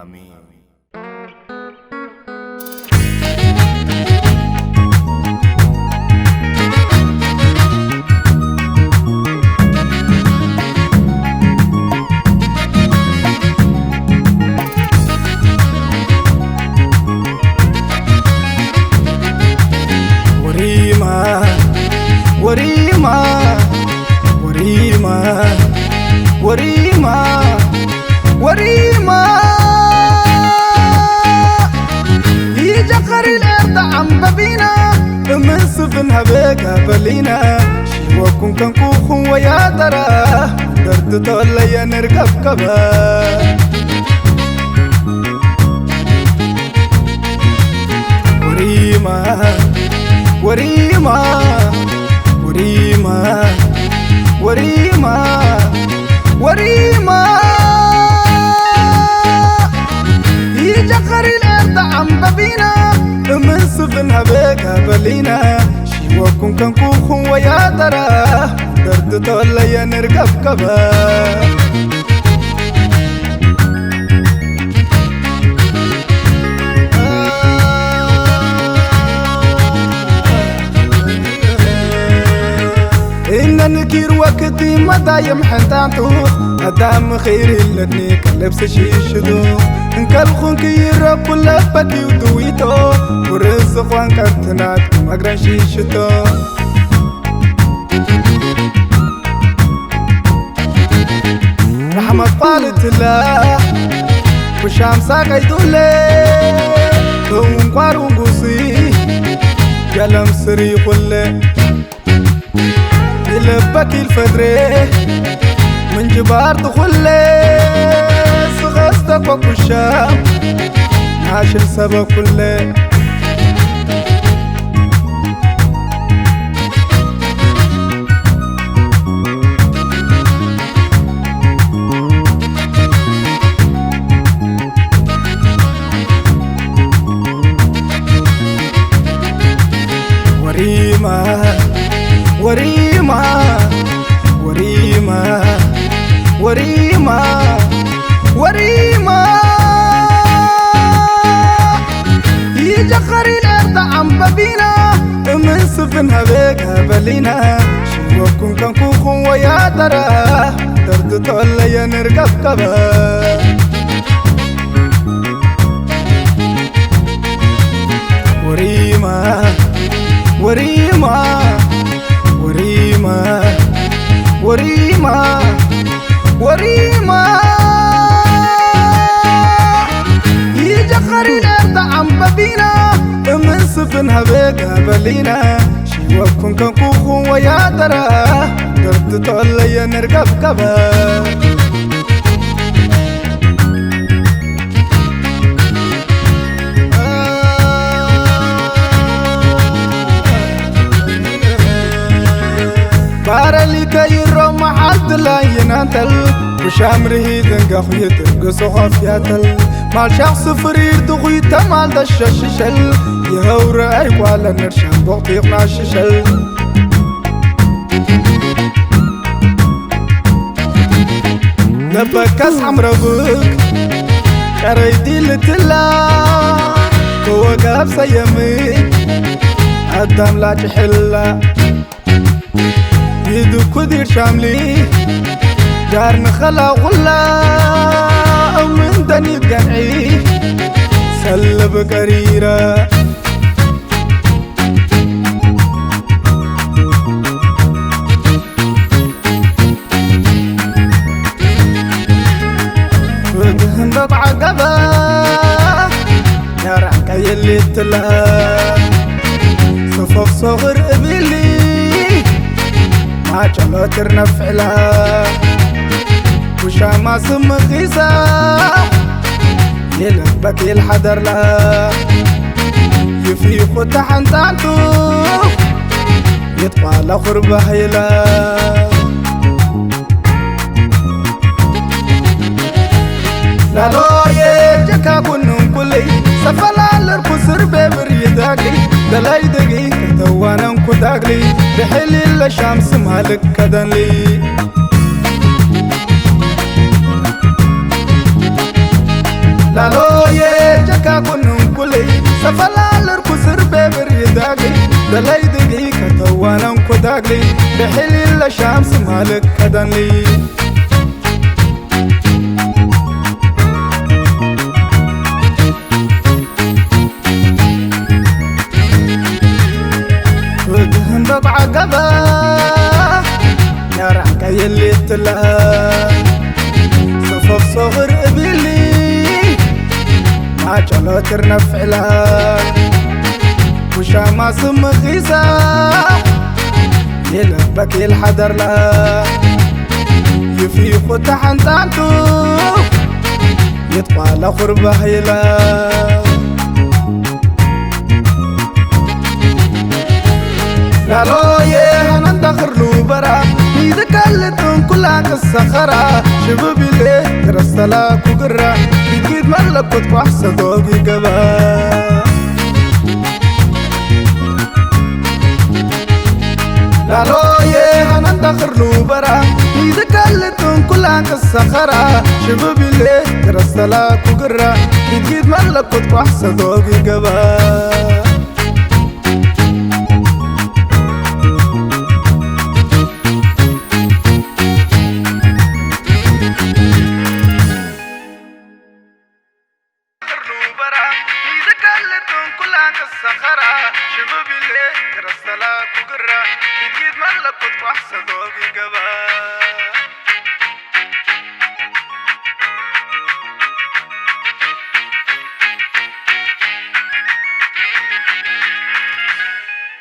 ኣሜን። ወሪማ፣ ወሪማ፣ ወሪማ፣ ወሪማ፣ ወሪማ። ይጀኸሪ ለርዳ ኣንበቢና፣ እምን ስፍን ሃበ ጋበሊና፣ ሽወኩም ከንኩኹም ወያጠራ፣ ደርትቶለየ ንርገብከበ። ወሪማ፣ ወሪማ፣ ወሪማ፣ ወሪማ፣ ወሪማ። ይጀኸሪ ለርዳ ኣንበቢና፣ እምን ስፍን ሃበ ጋበሊና፣ ሽወኩም ከንኩኹም ወያጠራ፣ ደርትቶለየ ንርገብከበ። እነንኪር ወክቲ መዳየም ሕንጣንቱ፣ ኣዳም ኺር ይለኒ ከለብስ ሽሽቱ፣ እንከልኹን ክይረኩ ለበትዩ ድዊቶ፣ ውርስ ዝኾን ቀርትናት መግረን ሽሽቶ። ራሕመት ቋልትላ፣ ውሻም ሳቀይቱለ፣ ተውንቋር ውንጉሲ፣ ገለም ስሪ ኩለ፣ ይለበኪል ፈድሬ፣ ምንጅባር ትኹለ፣ ስኸስተ ኮኩሻም፣ ናሽል ሰበ ኩለ። ወሪማ፣ ወሪማ፣ ወሪማ፣ ወሪማ፣ ወሪማ። ይጀኸሪ ለርዳ ኣንበቢና፣ እምን ስፍን ሃበ ጋበሊና፣ ሽወኩም ከንኩኹም ወያጠራ፣ ደርትቶለየ ንርገብከበ። ወሪማ፣ ወሪማ፣ ወሪማ፣ ወሪማ፣ ወሪማ። ይጀኸሪ ለርዳ ኣንበቢና፣ እምን ስፍን ሃበ ጋበሊና፣ ሽወኩም ከንኩኹም ወያጠራ፣ ደርትቶለየ ንርገብከበ። ባረሊ ከይሮ መዓልቲ ላይ ይናንተል፣ ብሻምርሂ ዘንጋኹ ይትርግሶ ኸፍያተል፣ ማልሻኽ ስፍሪር ትኹይ ተማል ተሸሽሸል፣ ይኸውረ ኣይቋለ ንርሻን ቦቕቲ ይቕናሽሸል። ለበከስ ዓምረጉክ ቀረይቲ ልትላ፣ ተወጋብ ሰየምክ ኣዳም ላጭሕላ፣ ይድኩ ዲር ሻምሊ ዳር ንኸላ ኹላ፣ እምን ደኒት ገንዒ ሰልብ ቀሪራ። ፍትህን በብዓገበ ያራን ቀየሌትለ ሰፎፍ ሶኽር እብሊ ማጨሎ ትርነፍዕላ ውሻማ ስምኺሳ የለበት የልሓደርላ ይፊኹ ተሓንጣንቱ የጥቋላ ኹርባህ የላ ላሎ የጀካ ኩኑን ኩለይ ሰፈላለርኩ ስር ቤብር ይዳግሊ ደላይ ደጊ ከተዋነንኩ ዳግሊ ብሕሊ ለሻምስ ማልክ ከደንሊ ላሎ ተፈላለርኩ ስርቤ ብሪ ዳግሊ ደላይ ድጊ ከተዋነን ኮዳግሊ ብሕሊ ለሻምስ ማልክ ቀደንሊ ፍትህን በቋ ገባ ያራቀ የሌትላ ሰፈፍ ሶኽር እብሊ ማጨሎ ትርነፍ ዕላ ውሻማ ስምኺሳ የለበኪል ሓደርላ ይፊኹ ተሓንጣንቱ የጥቋላ ኹርባህ ይላ ላሎዬ ሃናንዳ ኽርሉ በራ ይዝከልጥን ኩላን ክሰኸራ ሽብብ ኢሌ ክረስተላ ኩግራ ጊድጊድ መለኮት ኳሕ ሰጎግ ይገባ ላሎዬ ሃናንዳ ኽርሉ በራ ይዝከልጥን ኩላን ክሰኸራ ሽብብ ኢሌ ክረስተላ ኩግራ ጊድጊድ መለኮት ኳሕ ሰጎግ ይገባ